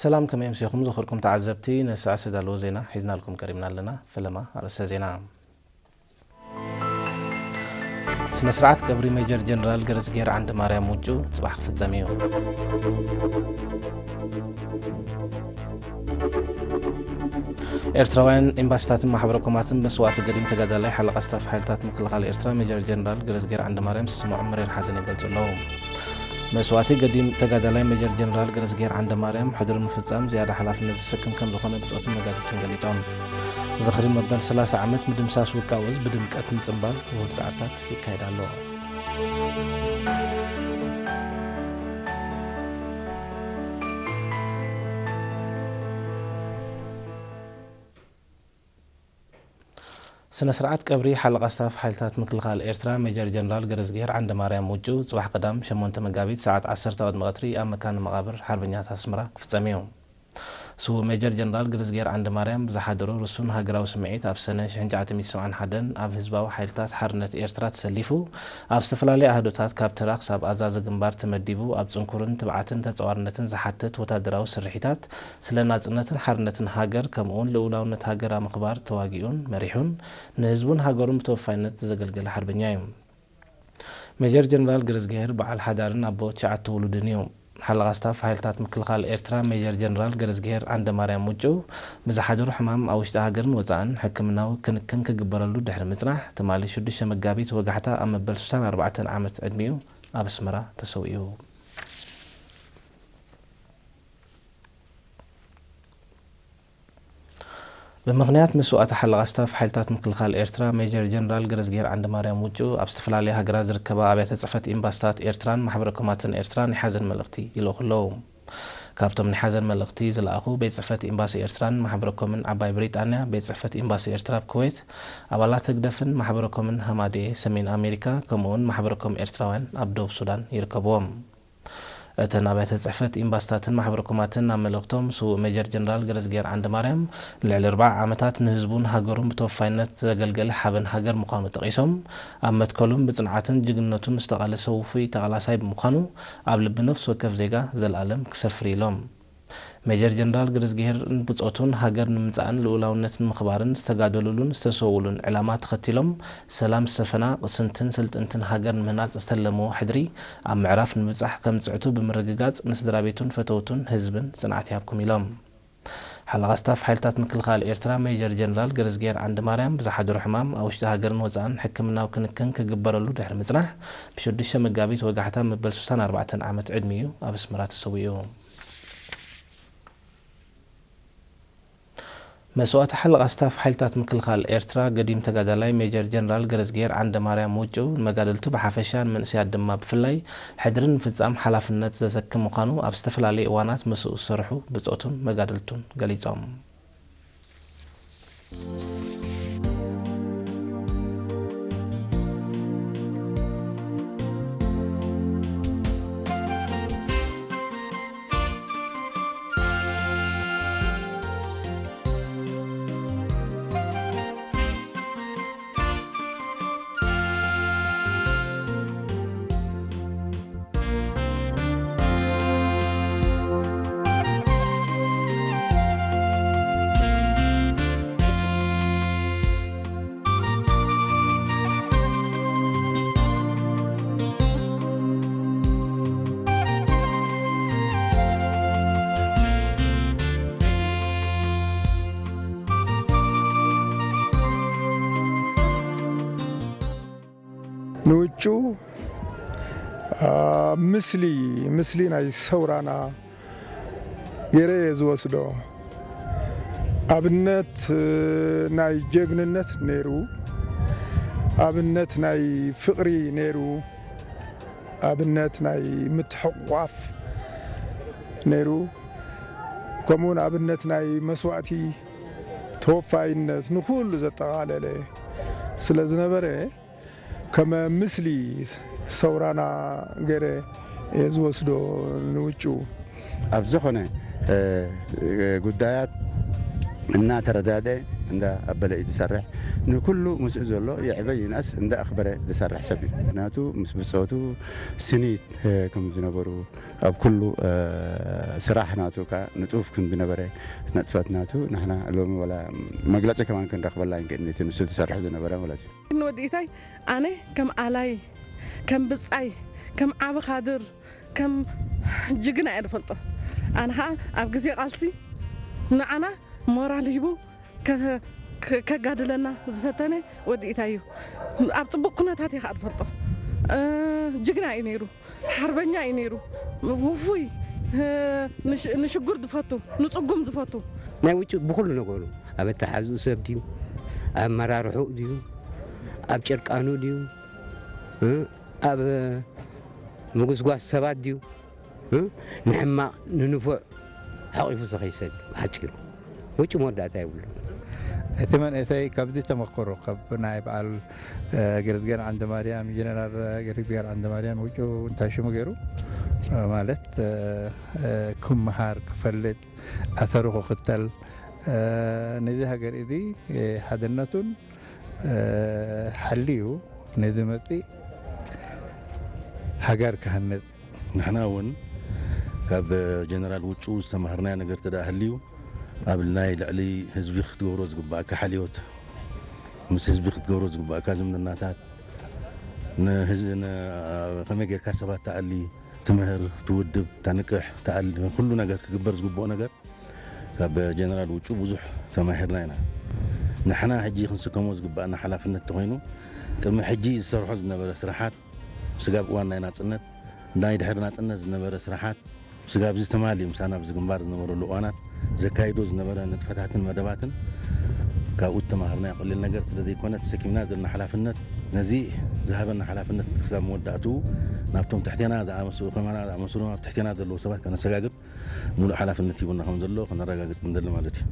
ሰላም፣ ከመይ ኣምሲኹም ዝኸርኩም ተዓዘብቲ? ነሰዓ ዝተዳለወ ዜና ሒዝናልኩም ቀሪብና ኣለና። ፈለማ ኣርእስተ ዜና። ስነ ስርዓት ቀብሪ ሜጀር ጀነራል ገረዝጌር ዓንደ ማርያም ውጩ ጽባሕ ክፍጸም እዩ። ኤርትራውያን ኤምባሲታትን ማሕበረ ኮማትን መስዋእቲ ገዲም ተጋዳላይ ሓለቓ ስታፍ ሓይልታት ምክልኻል ኤርትራ ሜጀር ጀነራል ገረዝጌር ዓንደ ማርያም ዝስምዖም መሪር ሓዘን ይገልጹ ኣለዉ። መስዋእቲ ገዲም ተጋዳላይ ሜጀር ጀነራል ገረዝጌር ዓንደ ማርያም ሕዱር ምፍጻም ዝያዳ ሓላፍነት ዘሰክም ከም ዝኾነ ብጾትን መጋድልቱን ገሊጾም። ዝኽሪ መበል ሰላሳ ዓመት ምድምሳስ ውቃው እዝ ብድምቀት ምጽንባል ውሁድ ጻዕርታት ይካየድ ኣሎ። ስነ ስርዓት ቀብሪ ሓለቓ ስታፍ ሓይልታት ምክልኻል ኤርትራ ሜጀር ጀነራል ገረዝግሄር ዓንደ ማርያም ውጩ ጽባሕ ቀዳም ሸሞንተ መጋቢት ሰዓት ዓሰርተ ቅድሚ ቀትሪ ኣብ መካነ መቓብር ሓርበኛታት ኣስመራ ክፍጸም እዩ። ስዉእ ሜጀር ጀነራል ገረዝግሄር ዓንደ ማርያም ብዝሓደሮ ርሱን ሃገራዊ ስምዒት ኣብ ሰነ ሽሕን ትሽዓተ ሚእትን ሰብዓን ሓደን ኣብ ህዝባዊ ሓይልታት ሓርነት ኤርትራ ተሰሊፉ ኣብ ዝተፈላለየ ኣህዶታት ካብ ተራ ክሳብ ኣዛዚ ግንባር ተመዲቡ ኣብ ጽንኩርን ትብዓትን ተጻዋርነትን ዝሓትት ወታደራዊ ስርሒታት ስለ ናጽነትን ሓርነትን ሃገር ከምኡውን ልኡላውነት ሃገር ኣብ ምኽባር ተዋጊኡን መሪሑን ንህዝቡን ሃገሩን ብተወፋይነት ዘገልገለ ሓርበኛ እዩ። ሜጀር ጀነራል ገረዝግሄር በዓል ሓዳርን ኣቦ ትሽዓተ ውሉድን እዩ። ሓለቓ ስታፍ ሓይልታት ምክልኻል ኤርትራ ሜጀር ጀነራል ገረዝግሄር ዓንደ ማርያም ውጩ ብዝሓደሩ ሕማም ኣብ ውሽጢ ሃገርን ወጻእን ሕክምናዊ ክንክን ክግበረሉ ድሕሪ ምጽናሕ ትማሊ ሽዱሽተ መጋቢት ወጋሕታ ኣብ መበል ስሳን ኣርባዕተን ዓመት ዕድሚኡ ኣብ ኣስመራ ተሰዊኡ። ብምኽንያት መስዋእቲ ሓለቓ ስታፍ ሓይልታት ምክልኻል ኤርትራ ሜጀር ጀነራል ገረዝግሄር ዓንደ ማርያም ውጩ ኣብ ዝተፈላለያ ሃገራት ዝርከባ ኣብያተ ጽሕፈት ኤምባስታት ኤርትራን ማሕበረ ኮማትን ኤርትራ ናይ ሓዘን መልእኽቲ ይልእኹ ኣለዉ። ካብቶም ናይ ሓዘን መልእኽቲ ዝለኣኹ ቤት ጽሕፈት ኤምባሲ ኤርትራን ማሕበረ ኮምን ዓባይ ብሪጣንያ፣ ቤት ጽሕፈት ኤምባሲ ኤርትራ ኣብ ኩዌት፣ ኣባላት ህግደፍን ማሕበረ ኮምን ሃማድኤ ሰሜን ኣሜሪካ ከምኡውን ማሕበረ ኮም ኤርትራውያን ኣብ ደቡብ ሱዳን ይርከብዎም። እተን ኣብያተ ጽሕፈት ኤምባስታትን ማሕበረ ኮማትን ኣብ መልእኽቶም ስዉእ ሜጀር ጀነራል ገረዝግሄር ዓንደ ማርያም ልዕሊ ኣርብዓ ዓመታት ንህዝቡን ሃገሩን ብተወፋይነት ዘገልገለ ሓበን ሃገር ምዃኑ ጠቒሶም ኣብ መትከሉን ብጽንዓትን ጅግንነቱን ዝተቓለሰ ውፉይ ተቓላሳይ ብምዃኑ ኣብ ልቢ ነፍሲ ወከፍ ዜጋ ዘለኣለም ክሰፍር ኢሎም። ሜጀር ጀነራል ገረዝግሄር ብጾቱን ሃገር ንምምጻእን ልኡላውነት ንምኽባርን ዝተጋደሉሉን ዝተሰውኡሉን ዕላማ ተኸቲሎም ሰላም ዝሰፈና ቅስንትን ስልጥንትን ሃገር ንምህናጽ ዝተለምዎ ሕድሪ ኣብ ምዕራፍ ንምብጻሕ ከም ዝጽዕቱ ብምርግጋጽ ንስድራ ቤቱን ፈተውቱን ህዝብን ጽንዓት ይሃብኩም ኢሎም። ሓለቓ ስታፍ ሓይልታት ምክልኻል ኤርትራ ሜጀር ጀነራል ገረዝግሄር ዓንደ ማርያም ብዝሓደሮ ሕማም ኣብ ውሽጢ ሃገርን ወጻእን ሕክምናዊ ክንክን ክግበረሉ ድሕሪ ምጽናሕ ብሽዱሽተ መጋቢት ወጋሕታ መበል ስሳን ኣርባዕተን ዓመት ዕድሚኡ ኣብ ኣስመራ ተሰዊኡ። መስዋእቲ ሓለቓ ስታፍ ሓይልታት ምክልኻል ኤርትራ ገዲም ተጋዳላይ ሜጀር ጀነራል ገረዝግሄር ዓንደ ማርያም ውጩ ንመጋድልቱ ብሓፈሻ ንመንእሰያት ድማ ብፍላይ ሕድሪ ንምፍጻም ሓላፍነት ዘሰክም ምዃኑ ኣብ ዝተፈላለዩ እዋናት ምስኡ ዝሰርሑ ብጾቱን መጋድልቱን ገሊጾም። ንውጩ አ፣ ምስሊ፣ ምስሊ ናይ ሰውራና ገይረ እየ ዝወስዶ። ኣብነት ናይ ጀግንነት ነይሩ፣ ኣብነት ናይ ፍቕሪ ነይሩ፣ ኣብነት ናይ ምትሕቑቋፍ ነይሩ፣ ከምኡውን ኣብነት ናይ መስዋእቲ ተወፋይነት ንኹሉ ዘጠቓለለ ስለ ዝነበረ፣ ከም ምስሊ ሰውራና ገይረ እየ ዝወስዶ ንውጩ። ኣብ ዝኾነ፣ እ፣ ጉዳያት እናተረዳደ፣ እንዳ ኣበለ እዩ ዝሰርሕ። ንኩሉ ምስኡ ዘሎ ይዕበ ይንኣስ እንዳ ኣኽበረ ዝሰርሕ ሰብ እዩ። ምኽንያቱ ምስ ብጾቱ ስኒት፣ እ፣ ከም ዝነበሩ ኣብ ኩሉ ስራሕ ናቱ ከኣ ንጡፍ ክንዲ ነበረ፣ ንጥፈት ናቱ ንሕና ሎሚ ወላ መግለጺ ከማን ክንረኽበላ ኣይንክእልን፣ እቲ ንሱ ዝሰርሕ ዝነበረ ማለት እዩ። ንወዲ ኢታይ ኣነ ከም ኣላይ፣ ከም ብጻይ፣ ከም ዓቢ ካድር፣ ከም ጅግና እየ ዝፈልጦ። ኣነ ኸኣ ኣብ ግዜ ቃልሲ ንዓና ሞራል ሂቡ ከ-፣ ከ-፣ ከጋድለና ዝፈተነ ወዲ ኢታይ እዩ። ኣብ ጽቡቕ ኩነታት እየ ኸኣ ዝፈልጦ። እ፣ ጅግና እዩ ነይሩ፣ ሓርበኛ እዩ ነይሩ፣ ውፉይ፣ እ፣ ንሽ-፣ ንሽጉር ዝፈቱ፣ ንጽጉም ዝፈቱ። ናይ ውጭ ብኹሉ ነገሩ፣ ኣብ ኣተሓዝኡ ሰብ ድዩ፣ ኣብ ኣመራርሕኡ ድዩ፣ ኣብ ጨርቃኑ ድዩ፣ እ፣ ኣብ ምጉስጓስ ሰባት ድዩ፣ እ፣ ንሕማቕ ንንፉዕ ሓቒፉ ዝኸይድ ሰብ እዩ፣ ብሓጺሩ። ውጭ መወዳእታ የብሉን። እቲ መንእሰይ ካብዚ ተመክሮ፣ ካብ ናይ በዓል፣ እ፣ ገረዝጊሄር ዓንደማርያም፣ ጀነራል ገረዝጊሄር ዓንደማርያም ውጭ እንታይ ሽሙ ገይሩ፣ እ፣ ማለት፣ እ፣ እ፣ ክመሃር፣ ክፈልጥ፣ ኣሰሩ ክኽተል፣ እ፣ ነዚ ሃገር እዚ፣ እ፣ ሓድነቱን፣ እ፣ ሓልዩ ንዝመጽእ ሃገር ክሃንጽ። ንሕና እውን ካብ ጀነራል ውጩ ዝተማሃርናዮ ነገር ተደኣ ሃልዩ፣ ኣብ ናይ ልዕሊ ህዝቢ ክትገብሮ ዝግባእካ ሓልዮት፣ ምስ ህዝቢ ክትገብሮ ዝግባእካ ዝምድናታት፣ ንህዝ-፣ ን-፣ ከመይ ጌርካ ሰባት ትኣሊ፣ ትምህር፣ ትውድብ፣ ተንቅሕ፣ ትኣሊ፣ ኩሉ ነገር ክግበር ዝግብኦ ነገር ካብ ጀነራል ውጩ ብዙሕ ተማሂርና ኢና። ንሕና ሕጂ ክንስከሞ ዝግባእና ሓላፍነት ተኾይኑ፣ ቅድሚ ሕጂ ዝሰርሖ ዝነበረ ስራሓት፣ ስጋብ እዋን ናይ ናጽነት፣ ናይ ድሕሪ ናጽነት ዝነበረ ስራሓት፣ ስጋብ እዚ ትማሊ ምሳና ኣብዚ ግንባር ዝነበረሉ እዋናት ዘካይዶ ዝነበረ ንጥፈታትን መደባትን ካብኡ እተማሃርናዮ ቀሊል ነገር ስለ ዘይኮነ፣ ተሰኪምና ዘለና ሓላፍነት፣ ነዚ ዝሃበና ሓላፍነት ክሳብ መወዳእትኡ ናብቶም ትሕቴና ዝኣመሰሉ፣ ከማና ዝኣመሰሉ፣ ኣብ ትሕቴና ዘለዉ ሰባት ከነሰጋግር ምሉእ ሓላፍነት ሂቡና ከም ዘሎ ከነረጋግጽ ንደሊ ማለት እዩ።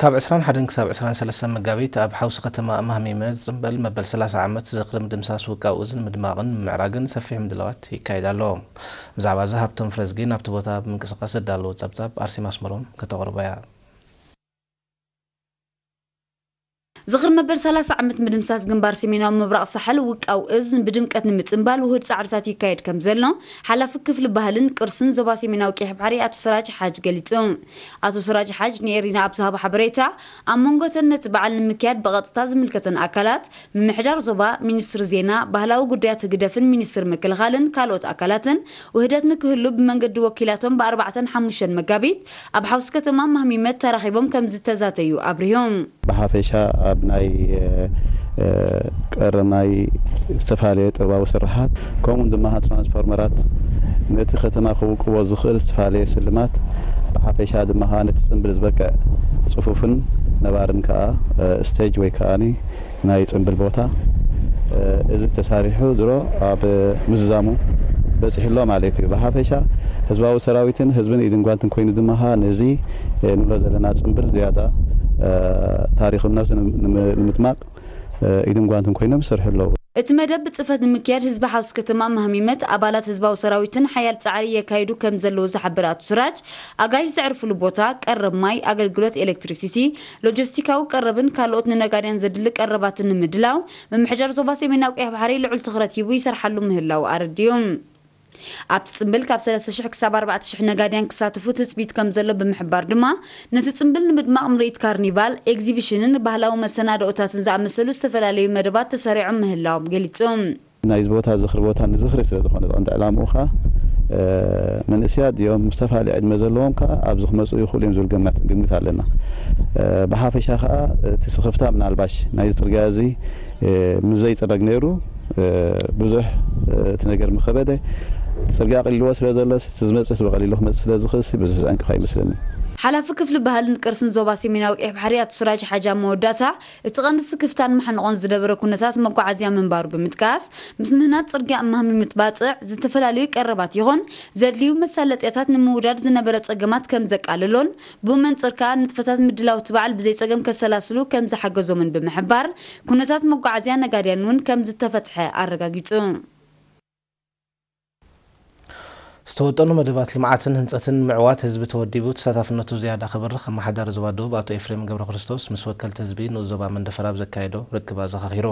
ካብ ዕስራን ሓደን ክሳብ ዕስራን ሰለስተን መጋቢት ኣብ ሓውሲ ከተማ ማህሚመ ዝጽንበል መበል ሰላሳ ዓመት ዝኽሪ ምድምሳስ ውቃው እዝን ምድማቕን ምምዕራግን ሰፊሕ ምድላዋት ይካየድ ኣሎ። ብዛዕባ እዚ ሃብቶም ፍረዝጊ ናብቲ ቦታ ብምንቅስቓስ ዘዳለዎ ጸብጻብ ኣርሴማ ኣስመሮም ከተቕርቦ እያ። ዝኽሪ መበል ሰላሳ ዓመት ምድምሳስ ግንባር ሰሜናዊ ምብራቕ ሳሕል ውቃው እዝ ብድምቀት ንምጽንባል ውሁድ ጻዕርታት ይካየድ ከም ዘሎ ሓላፊ ክፍሊ ባህልን ቅርስን ዞባ ሰሜናዊ ቀይሕ ባሕሪ ኣቶ ስራጅ ሓጅ ገሊጹ። ኣቶ ስራጅ ሓጅ ንኤሪና ኣብ ዝሃቦ ሓበሬታ፣ ኣብ መንጎ እተን ነቲ በዓል ንምክያድ ብቐጥታ ዝምልከተን ኣካላት፣ ምምሕዳር ዞባ፣ ሚኒስትሪ ዜና፣ ባህላዊ ጉዳያት ህግደፍን ሚኒስትሪ ምክልኻልን ካልኦት ኣካላትን ውህደት ንክህሉ ብመንገዲ ወኪላቶም ብኣርባዕተን ሓሙሽተን መጋቢት ኣብ ሓውሲ ከተማ ማህሚመት ተራኺቦም ከም ዝተዛተዩ ኣብሪሆም። ብሓፈሻ ኣብ ናይ፣ እ፣ ቀረብ ናይ ዝተፈላለየ ጥበባዊ ስርሓት፣ ከምኡ ድማ ትራንስፎርመራት፣ ነቲ ከተማ ክውቅቦ ዝኽእል ዝተፈላለየ ስልማት፣ ብሓፈሻ ድማ ነቲ ጽምብል ዝበቅዕ ጽፉፍን ነባርን ከኣ፣ እ፣ ስቴጅ ወይ ከኣኒ ናይ ጽምብል ቦታ፣ እ፣ እዚ ተሳሪሑ ድሮ ኣብ ምዝዛሙ በጺሑ ኣሎ ማለት እዩ። ብሓፈሻ ህዝባዊ ሰራዊትን ህዝብን ኢድን ጓንትን ኮይኑ ድማ ነዚ፣ እ፣ ንብሎ ዘለና ጽምብል ዝያዳ፣ እ፣ ታሪኽነቱ ንም-፣ ንም-፣ ንምጥማቕ፣ እ፣ ኢድን ጓንትን ኮይኖም ይሰርሑ ኣለዉ። እቲ መደብ ብጽፈት ንምክያድ ህዝቢ ሓውሲ ከተማ ማህሚመት ኣባላት ህዝባዊ ሰራዊትን ሓያል ጻዕሪ የካይዱ ከም ዘለዉ ዝሓበረ ኣቶ ስራጅ፣ ኣጋይሽ ዘዕርፍሉ ቦታ፣ ቀረብ ማይ፣ ኣገልግሎት ኤሌክትሪሲቲ፣ ሎጂስቲካዊ ቀረብን ካልኦት ንነጋድያን ዘድሊ ቀረባትን ንምድላው፣ ምምሕዳር ዞባ ሰሜናዊ ቀይሕ ባሕሪ ልዑል ትኹረት ሂቡ ይሰርሓሉ ምህላው ኣረዲኡ። ኣብቲ ጽምብል ካብ ሰለስተ ሽሕ ክሳብ ኣርባዕተ ሽሕ ነጋድያን ክሳተፉ ትጽቢት ከም ዘሎ ብምሕባር ድማ፣ ነቲ ጽምብል ንምድማቕ ምርኢት ካርኒቫል፣ ኤግዚቢሽንን ባህላዊ መሰናድኦታትን ዝኣመሰሉ ዝተፈላለዩ መደባት ተሰሪዖም ምህላዎም ገሊጹ። ናይዚ ቦታ ዝኽሪ ቦታ ንዝኽሪ ስለ ዝኾነ፣ ቀንዲ ዕላምኡ ኸኣ፣ እ፣ መንእሰያት ድዮም፣ ምስ ዝተፈላለየ ዕድመ ዘለዎም ከኣ ኣብዚ ክመጹ ይኽእሉ እዮም ዝብል ገማት-፣ ግምት ኣለና። እ፣ ብሓፈሻ ከኣ እቲ ስኽፍታ ምናልባሽ ናይዚ ጽርግያ እዚ፣ እ፣ ምስ ዘይጽረግ ነይሩ፣ እ፣ ብዙሕ፣ እ፣ እቲ ነገር ምኸበደ፣ ጽርግያ ኣቕሊልዎ ስለ ዘሎስ፣ እቲ ዝመጽእ ህዝቢ ቀሊሉ ክመጽእ ስለ ዝኽእልሲ፣ ብዙሕ ዘዕንቅፍ ኣይመስለንን። ሓላፊ ክፍሊ ባህልን ቅርስን ዞባ ሰሜናዊ ቀይሕ ባሕሪ ኣቶ ሱራጅ ሓጂ ኣብ መወዳእታ፣ እቲ ቀንዲ ስክፍታን ማሕንቖን ዝነበረ ኩነታት መጓዓዝያ ምንባሩ ብምጥቃስ፣ ምስ ምህናጽ ጽርግያ እማሚ ምትባጽዕ ዝተፈላለዩ ቀረባት ይኹን ዘድልዩ መሳለጥያታት ንምውዳድ ዝነበረ ጸገማት ከም ዘቃልሎን፣ ብኡ መንጽር ከኣ ንጥፈታት ምድላው እቲ በዓል ብዘይ ጸገም ከሰላስሉ ከም ዝሓገዞምን ብምሕባር፣ ኩነታት መጓዓዝያ ነጋድያን እውን ከም ዝተፈትሐ ኣረጋጊጹ። ዝተወጠኑ መደባት ልምዓትን ህንፀትን ንምዕዋት ህዝቢ ተወዲቡ ተሳታፍነቱ ዝያዳ ከበርኽ ኣመሓዳሪ ዞባ ደቡብ ኣቶ ኤፍሬም ገብረክርስቶስ ምስ ወከልቲ ህዝቢ ንኡስ ዞባ መንደፈራ ኣብ ዘካየዶ ርክብ ኣዘኻኺሩ።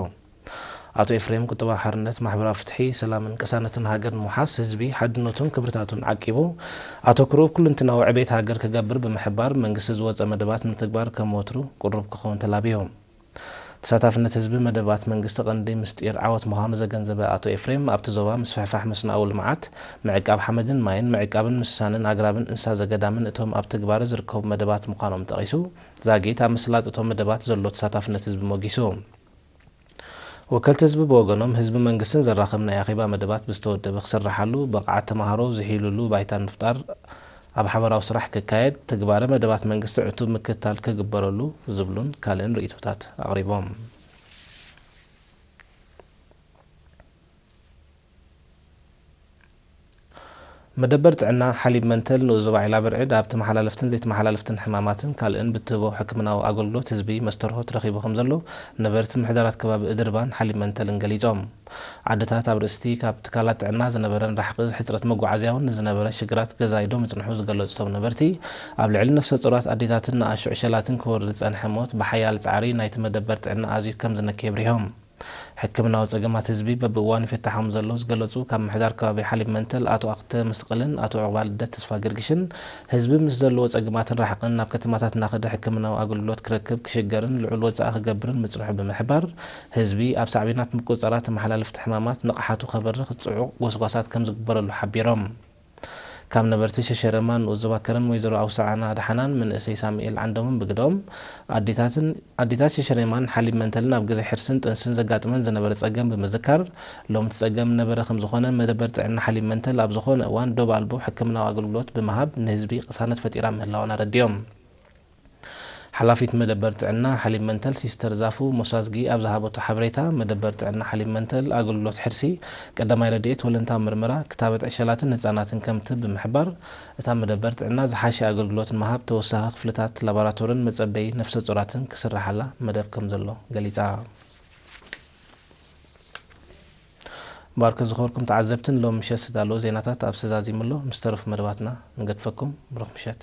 ኣቶ ኤፍሬም ቁጠባዊ ሓርነት፣ ማሕበራዊ ፍትሒ፣ ሰላምን ቅሳነትን ሃገር ንምውሓስ ህዝቢ ሓድነቱን ክብርታቱን ዓቂቡ ኣተኩርኡ ኩልንትናዊ ዕቤት ሃገር ክገብር ብምሕባር መንግስቲ ዝወፀ መደባት ንምትግባር ከም ወትሩ ቅሩብ ክኸውን ተላብዩ። ተሳታፍነት ህዝቢ መደባት መንግስቲ ቀንዲ ምስጢር ዓወት ምዃኑ ዘገንዘበ ኣቶ ኤፍሬም ኣብቲ ዞባ ምስፍሕፋሕ መስኖኣዊ ልምዓት፣ ምዕቃብ ሓመድን ማይን፣ ምዕቃብን ምስሳንን ኣግራብን እንስሳ ዘገዳምን እቶም ኣብ ትግባረ ዝርከቡ መደባት ምዃኖም ጠቒሱ፣ ዛጊት ኣብ ምስላጥ እቶም መደባት ዘሎ ተሳታፍነት ህዝቢ ሞጊሱ። ወከልቲ ህዝቢ ብወገኖም ህዝቢ መንግስትን ዘራኽብ ናይ ኣኼባ መደባት ብዝተወደበ ክስርሓሉ ብቕዓት ተምሃሮ ዝሕይልሉ ባይታ ንምፍጣር ኣብ ሓበራዊ ስራሕ ክካየድ ትግባረ መደባት መንግስቲ ዕቱብ ምክትታል ክግበረሉ ዝብሉን ካልእን ርእይቶታት ኣቕሪቦም። መደበር ጥዕና ሓሊብ መንተል ንኡስ ዞባ ዒላ ብርዕድ ኣብ ተመሓላለፍትን ዘይተመሓላለፍትን ሕማማትን ካልእን ብትህቦ ሕክምናዊ ኣገልግሎት ህዝቢ መስተርሆት ረኺቡ ከም ዘሎ ነበርቲ ምሕደራት ከባቢ እድርባን ሓሊብ መንተልን ገሊጾም። ዓድታት ኣብ ርእስቲ ካብ ትካላት ጥዕና ዝነበረን ራሕቂ ሕጽረት መጓዓዝያ እውን ንዝነበረ ሽግራት ገዛይዶ ምጽንሑ ዝገለጹ እቶም ነበርቲ፣ ኣብ ልዕሊ ነፍሰ ጡራት ኣዴታትን ንኣሽዑ ሸላትን ክወርድ ዝጸንሐ ሞት ብሓያል ጻዕሪ ናይቲ መደበር ጥዕና ኣዝዩ ከም ዝነከ የብሪሆም። ሕክምናዊ ጸገማት ህዝቢ በብእዋኑ ይፍታሕ ከም ዘሎ ዝገለጹ ካብ ምሕዳር ከባቢ ሓሊብ መንተል ኣቶ ኣክተ ምስቅልን ኣቶ ዕቑባ ልደት ተስፋ ገርግሽን፣ ህዝቢ ምስ ዘለዎ ጸገማትን ራሕቅን ናብ ከተማታት እናኸደ ሕክምናዊ ኣገልግሎት ክረክብ ክሽገርን ልዑል ወጻኢ ክገብርን ምጽንሑ ብምሕባር፣ ህዝቢ ኣብ ሳዕቤናት ምቁጽጻራት ተመሓላለፍቲ ሕማማት ንቕሓቱ ከበርኽ ጽዑቕ ጎስጓሳት ከም ዝግበረሉ ሓቢሮም። ካብ ነበርቲ ሸሸረማ ንኡስ ዞባ ከረን ወይዘሮ ኣውሳኣና ደሓናን መንእሰይ ሳሙኤል ዓንዶምን ብግደኦም፣ ኣዴታትን ኣዴታት ሸሸሬማን ሓሊብ መንተልን ኣብ ግዜ ሕርስን ጥንስን ዘጋጥመን ዝነበረ ጸገም ብምዝካር፣ ሎሚ እቲ ጸገም ነበረ ከም ዝኾነ መደበር ጥዕና ሓሊብ መንተል ኣብ ዝኾነ እዋን ዶብ ኣልቦ ሕክምናዊ ኣገልግሎት ብምሃብ ንህዝቢ ቅሳነት ፈጢራ ምህላዋን ኣረዲኦም። ሓላፊት መደበር ጥዕና ሓሊብ መንተል ሲስተር ዛፉ ሞሳዝጊ ኣብ ዝሃበቶ ሓበሬታ፣ መደበር ጥዕና ሓሊብ መንተል ኣገልግሎት ሕርሲ፣ ቀዳማይ ረድኤት፣ ወለንታዊ ምርመራ፣ ክታበት ዕሸላትን ህጻናትን ከም ትህብ ብምሕባር፣ እታ መደበር ጥዕና ዝሓሸ ኣገልግሎት ንምሃብ ተወሳኺ ክፍልታት ላቦራቶርን መጸበዪ ነፍሰ ጾራትን ክስርሓላ መደብ ከም ዘሎ ገሊጻ። ባርከ ዝኸበርኩም ተዓዘብትን ሎም ምሸት ዝተዳለዉ ዜናታት ኣብ ዝተዛዚሙ ኣሎ። ምስ ተረፉ መደባትና ንገድፈኩም። ብሩኽ ምሸት።